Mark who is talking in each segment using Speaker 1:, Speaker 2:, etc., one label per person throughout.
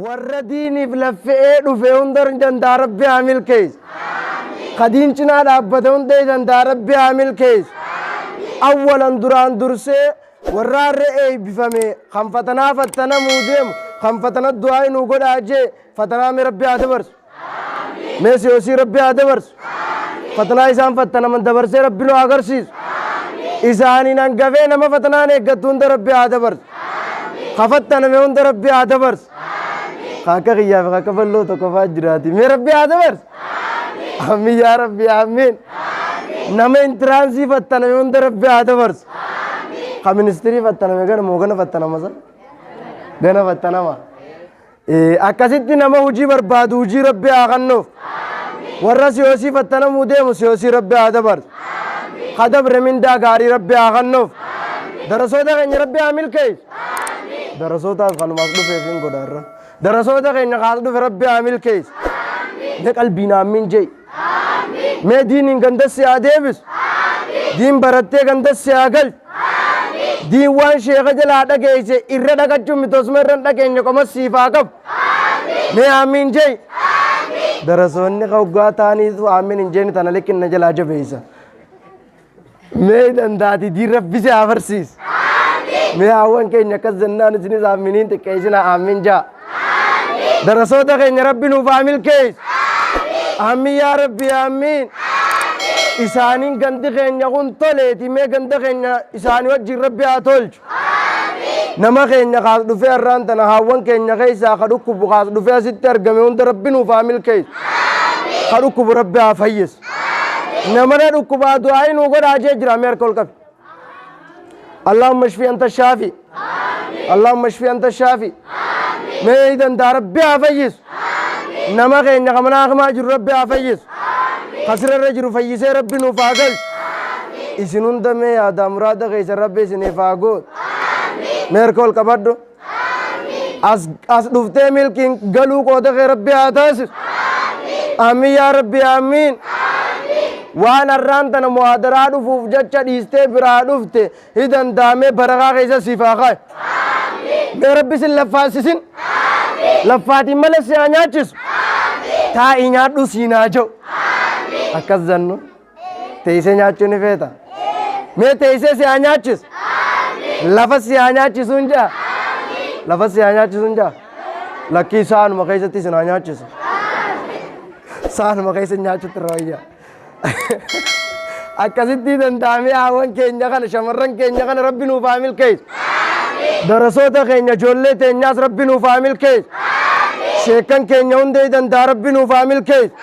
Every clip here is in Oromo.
Speaker 1: Warra diiniif laffe'ee dhufe hunda danda'a Rabbi haa milkeessu. Ka diin cinaa dhaabbate hunda danda'a Rabbi haa milkeessu. Awwalan duraan dursee warra har'a eebbifame kan fatanaa fattanamuu deemu kan fatana du'aa inuu godhaa jee fatanaa mee Rabbi haa dabarsu. Mee siyoosii Rabbi haa dabarsu. Fatanaa isaan fattanaman dabarsee Rabbi nu haa agarsiisu. Isaaniin hangafee nama fatanaan eeggattu hunda Rabbi haa dabarsu. Ka fattaname hunda Rabbi haa dabarsu. Ka akka kiyyaa fi ka akka balloo tokko fa'aa jiraati. Mee Rabbi haa dabarsu. Amiin yaa Rabbi amiin. Nama intiraansii fattaname hunda Rabbi haa dabarsu. Ka ministirii fattaname gana moo gana fattanama san? Gana fattanama. Akkasitti nama hojii barbaadu hojii Rabbi haa kennuuf. Warra siyoosii fattanamuu deemu siyoosii Rabbi haa dabarsu. Ka dabre mindaa gaarii Rabbi haa kennuuf. Darasoota keenya Rabbi haa milkeessu. Darasootaas kanumaas dhufeef hin godha irra. Darasoota keenya kaas dhufe Rabbi haa milkeessu. Mee qalbiin aammin jee. Mee diiniin gandassi haa deebisu. Diin barattee gandassi haa galchu. Diin waan sheeka jalaa dhageesse irra dhaqachuun miti osuma irra hin dhageenye qoma siif haa qabu. Mee aamiin jee. Darasoonni hoggaa ta'aniitu aamiin hin jeeni tana likkinna jalaa jabeessa. Mee dandaati diin rabbi si haa barsiisu. Mee haawwan keenya akkas jennaan isinis aaminiin xiqqeessina aamiin jaa. Darasoota keenya rabbi nuuf haa milkeessu. Aamiin yaa rabbi aamiin. Isaaniin gandi keenya kun toleeti mee ganda keenya isaanii wajjin rabbi haa tolchu. Nama keenya kaas dhufee har'aan tana haawwan keenya keessaa ka dhukkubu kaas dhufee asitti argame hunda rabbi nuuf haa milkeessu. Ka dhukkubu rabbi haa fayyisu. Namana dhukkubaa du'aa nuu godhaa jee jira mee harka ol qabi. Allahumma shfi anta shaafi. Allahumma shfi anta shaafi. Mee danda'a rabbi haa fayyisu. Nama keenya ka mana hakimaa jiru rabbi haa fayyisu. Ka sirarra jiru fayyisee rabbi nuuf haa galchu. Isin hunda mee yaadaa muraada keessan rabbi isiniif haa gootu. Mee harka ol qabadhu. As as dhuftee milkiin galuu qooda kee rabbi haa taasisu. Amiin yaa rabbi amiin. Waan har'aan tana muhaadaraa dhufuuf jecha dhiistee biraa dhufte hi danda'amee barakaa keessa siif haa kaayu. Mee rabbi sin laffaasisin. Laffaatiin malee si haa nyaachisu. Taa'ii nyaadhu siin haa jedhu. Akkas zannu. Teessee nyaachuu ni feeta. Mee teessee si haa nyaachisu. Lafa si haa nyaachisu hin jaa. Lafa si haa nyaachisu hin jaa. Lakkii saanuma keessatti isin haa nyaachisu. Saanuma keessa nyaachuutti irra wayya. Akkasitti danda'amee haawwan keenya kana shamarran keenya kana rabbi nuuf haa milkeessu. Darasoota keenya ijoollee teenyaas rabbi nuuf haa milkeessu. Sheekkan keenya hundee danda'a rabbi nuuf haa milkeessu.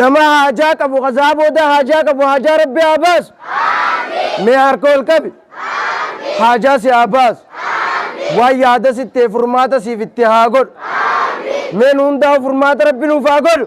Speaker 1: Nama haajaa qabu kazaa booda haajaa qabu haajaa rabbi haa baasu. Mee harka ol qabi. Haajaa si haa baasu. Waan yaada sittee furmaata siif itti haa godhu. Mee nu hundaa furmaata rabbi nuuf haa godhu.